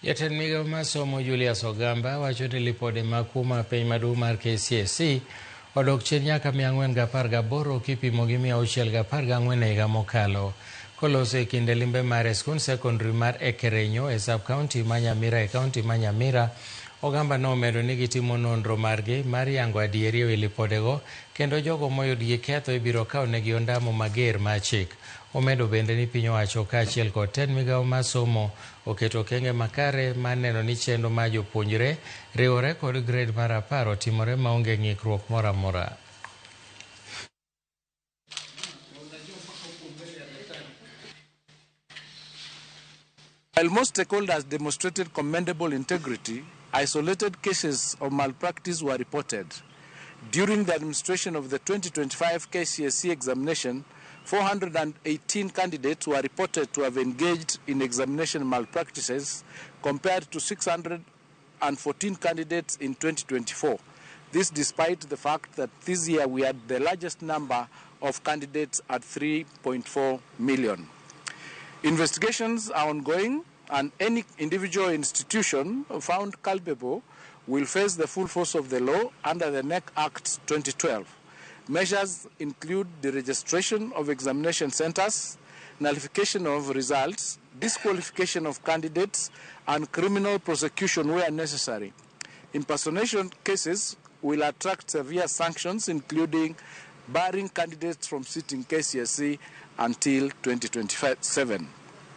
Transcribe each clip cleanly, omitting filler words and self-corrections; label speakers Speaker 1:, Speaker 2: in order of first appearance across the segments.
Speaker 1: Jatend migao mar somo Julius Ogamba wacho ni lipode mag kuo mar penj maduong' mar KCSE odok chien nyaka 418 kipimo gi 614 e higa mokalo. Koloso e kinde limbe mare e skund sekondari mar Ekerenyo e sub county ma Nyamira e kaunti ma Nyamira, Ogamba nomedo ni gitimo nonro margi mar yango adieri ewi lipodego kendo jogo moyud gi ketho ibiro kawnegi ondamo mager mar chik. Omedo bende ni piny owacho kaachiel kod tend migao mar somo oketo okenge makare mar neno ni chenro mar jopuonjre riwore kod grade mar 10 otimore maonge ng'ikruok moro amora.
Speaker 2: While most stakeholders demonstrated commendable integrity, isolated cases of malpractice were reported. During the administration of the 2025 KCSE examination, 418 candidates were reported to have engaged in examination malpractices compared to 614 candidates in 2024. This despite the fact that this year we had the largest number of candidates at 3.4 million. Investigations are ongoing, and any individual institution found culpable will face the full force of the law under the KNEC Act 2012. Measures include the registration of examination centers, nullification of results, disqualification of candidates, and criminal prosecution where necessary. Impersonation cases will attract severe sanctions, including barring candidates from sitting KCSE until 2027.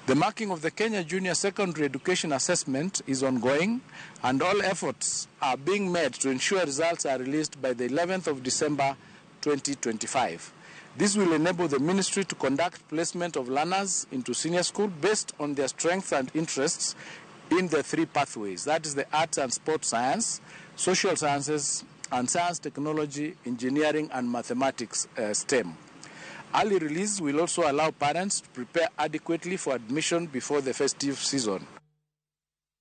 Speaker 2: The marking of the Kenya Junior Secondary Education Assessment is ongoing, and all efforts are being made to ensure results are released by the 11th of December 2025. This will enable the ministry to conduct placement of learners into senior school based on their strengths and interests in the three pathways. That is the arts and sports science, social sciences, and science, technology, engineering, and mathematics, STEM. Early release will also allow parents to prepare adequately for admission before the festive season.